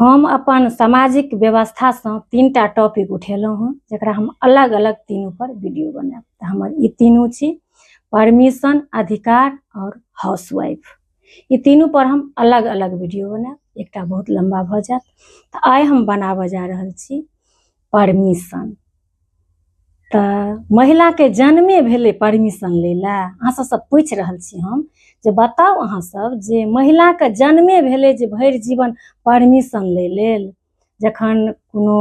हम अपन सामाजिक व्यवस्थासँ 3टा टॉपिक उठेलहुँ हँ, जकरा हम अलग अलग तीनू पर वीडियो बनायब। तऽ हमर ई तीनू छी परमिशन, अधिकार आओर हाउसवाइफ। ई तीनू पर हम अलग अलग वीडियो बनायब, एकटा बहुत लम्बा भऽ जायत। तऽ आइ हम बनाबऽ जा रहल छी परमिशन। तऽ महिलाके जन्मे भेलै परमिशन लै लए। अहाँ सबसँ पूछि रहल छी हम जे बताउ अहाँ सब जे महिलाके जन्मे भेलै जे भरि जीवन परमिशन लै लेल। जखन कोनो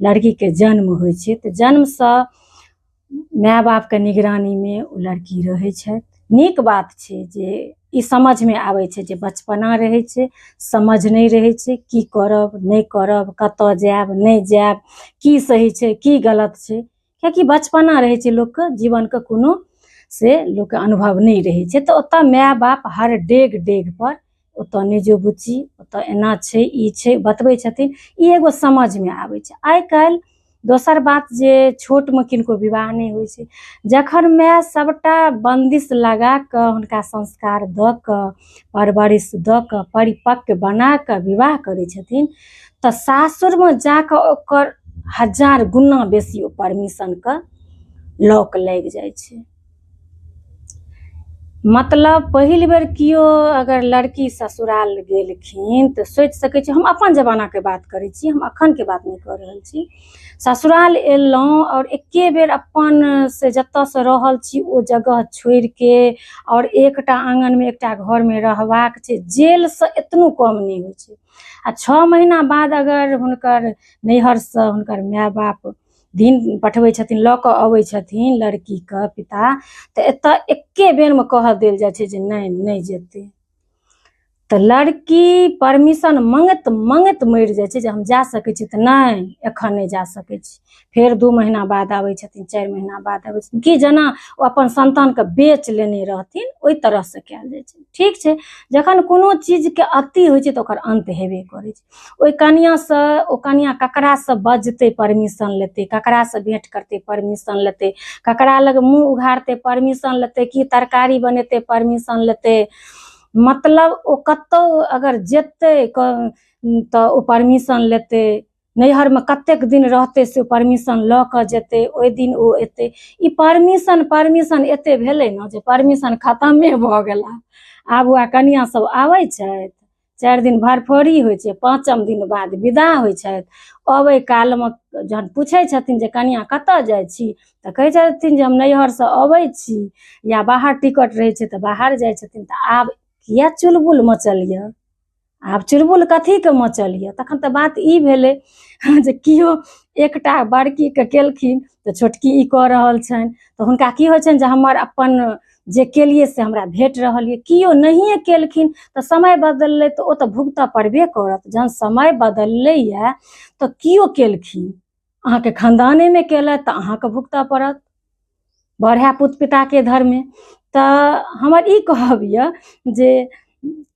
लड़कीके जन्म होइ छै तऽ जन्मसँ माय बापके निगरानीमे ओ लड़की रहै छथि। नीक बात छै जे ई समझमे आबै छै जे बचपना रहै छै, समझ नहि रहै छै की करब नहि करब, कतऽ जायब नहि जायब, की सही छै की गलत छै, कियाकि बचपना रहै छै, लोकके जीवनके कोनो से लोकके अनुभव नहि रहै छै। तऽ ओतऽ माय बाप हर डेग डेग पर ओतऽ नहि जो बुच्ची, ओतऽ एना छै ई छै बतबै छथिन, ई एगो समझमे आबै छै। आइ काल्हि दोसर बात जे छोटमे किनको विवाह नहि होइ छै, जखन माय सबटा बंदिश लगा कऽ हुनका संस्कार दऽ कऽ परवरिश दऽ कऽ परिपक्व बना कऽ विवाह करै छथिन तऽ सासुरमे जाकऽ ओकर 1000 गुना बेसी ओ परमिशनके लॉक लागि जाइ छै। मतलब पहिल बेर केओ अगर लड़की ससुराल गेलखिन तऽ सोचि सकै छी, हम अपन जमानाके बात करै छी, हम अखनके बात नहि कऽ रहल छी। ससुराल एलहुँ आओर एके बेर अपन से जतऽसँ रहल छी ओ जगह छोड़िके आओर एकटा आङ्गनमे एकटा घरमे रहबाक छै, जेलसँ एतनो कम नहि होइ छै। आ 6 महीना बाद अगर हुनकर नैहरसँ हुनकर माय बाप दिन पठबै छथिन, लऽ कऽ अबै छथिन लड़कीके पिता, तऽ एतऽ एके बेरमे कहऽ देल जाइ छै जे नहि नहि जेतै। तऽ लड़की परमिशन मङ्गैत मङ्गैत मरि जाइ छै जे हम जा सकै छी, तऽ नहि एखन नहि जा सकै छी। फेर 2 महीना बाद आबै छथिन, 4 महीना बाद आबै छथिन, कि जेना ओ अपन सन्तानके बेच लेने रहथिन ओहि तरहसँ कयल जाइ छै। ठीक छै, जखन कोनो चीजके अति होइ छै तऽ ओकर अन्त हेबे करै छै। ओहि कनियाँसँ ओ कनियाँ ककरासँ बजतै परमिशन लेतै, ककरासँ भेँट करतै परमिशन लेतै, ककरा लग मुँह उघारतै परमिशन लेतै, की तरकारी बनेतै परमिशन लेतै, मतलब ओ कतहु अगर जेतै तऽ ओ परमिशन लेतै, नैहरमे कतेक दिन रहतै से परमिशन लऽ कऽ जेतै, ओहि दिन ओ एतै। ई परमिशन परमिशन एते भेलै ने जे परमिशन खतमे भऽ गेला। आब वएह कनियाँ सब आबै छथि, 4 दिन भरफोरी होइ छै, 5म दिन बाद विदा होइ छथि। अबै कालमे जहन पूछै छथिन जे कनियाँ कतऽ जाइ छी, तऽ कहै छथिन जे हम नैहरसँ अबै छी, या बाहर टिकट रहै छै तऽ बाहर जाइ छथिन। तऽ आब किया चुलबुल मचल यऽ, आब चुलबुल कथीके मचल यऽ? तखन तऽ बात ई भेलै जे केओ एकटा बड़कीके केलखिन तऽ छोटकी ई कऽ रहल छनि, तऽ हुनका की होइ छनि जे हमर अपन जे केलियै से हमरा भेट रहल यऽ। केओ नहिए केलखिन तऽ समय बदललै तऽ ओ तऽ भुगतऽ पड़बे करत। जहन समय बदललैए तऽ केओ केलखिन, अहाँके खानदानेमे केलथि तऽ अहाँके भुगतऽ पड़त, बढ़ै पुत पिताके धर्मे। तऽ हमर ई कहब यऽ जे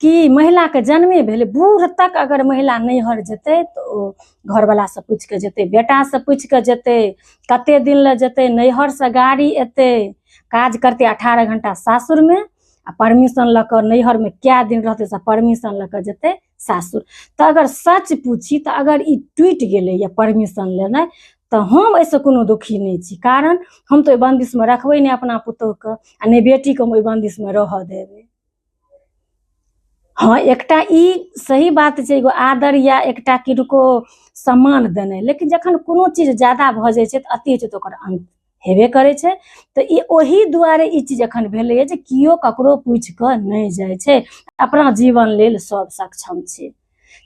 कि महिलाके जन्मे भेलै, बूढ़ तक अगर महिला नैहर जेतै तऽ ओ घरवलासँ पूछि कऽ जेतै, बेटासँ पूछि कऽ जेतै, कते दिन लए जेतै, नैहरसँ गाड़ी एतै, काज करतै 18 घंटा सासुरमे आ परमिशन लऽ कऽ नैहरमे कए दिन रहतै से परमिशन लऽ कऽ जेतै सासुर। तऽ अगर सच पूछी तऽ अगर ई टूटि गेलैए परमिशन लेनाइ तऽ हम एहिसँ कोनो दुखी नहि छी, कारण हम तऽ ओहि बंदिशमे रखबै नहि अपना पुतोहुके आ नहि बेटीके हम ओहि बंदिशमे रहऽ देबै। हँ, एकटा ई सही बात छै, एगो आदर या एकटा किनको सम्मान देनाइ, लेकिन जखन कोनो चीज ज्यादा भऽ जाइ छै तऽ अति होइ छै तऽ ओकर अन्त हेबे करै छै। तऽ ई ओहि दुआरे ई चीज एखन भेलैए जे केओ ककरो पूछि कऽ नहि जाइ छै, अपना जीवन लेल सब सक्षम छै।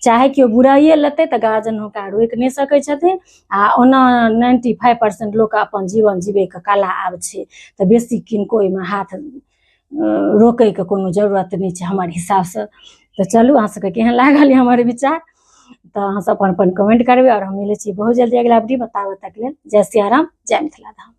चाहे केओ बुराइए लेतै तऽ गार्जियन हुनका रोकि नहि सकै छथिन। आ ओना 95% लोकके अपन जीवन जीबैके कला आब छै, तऽ बेसी किनको ओहिमे हाथ रोकैके कोनो जरूरत नहि छै हमर हिसाबसँ। तऽ चलू, अहाँ सबके केहन लागल हमर विचार तऽ अहाँ सब अपन अपन कमेंट करबै, आओर हम मिलै छी बहुत जल्दी अगिला वीडियो। बताबऽ तक लेल जय सियाराम, जय मिथिला धाम।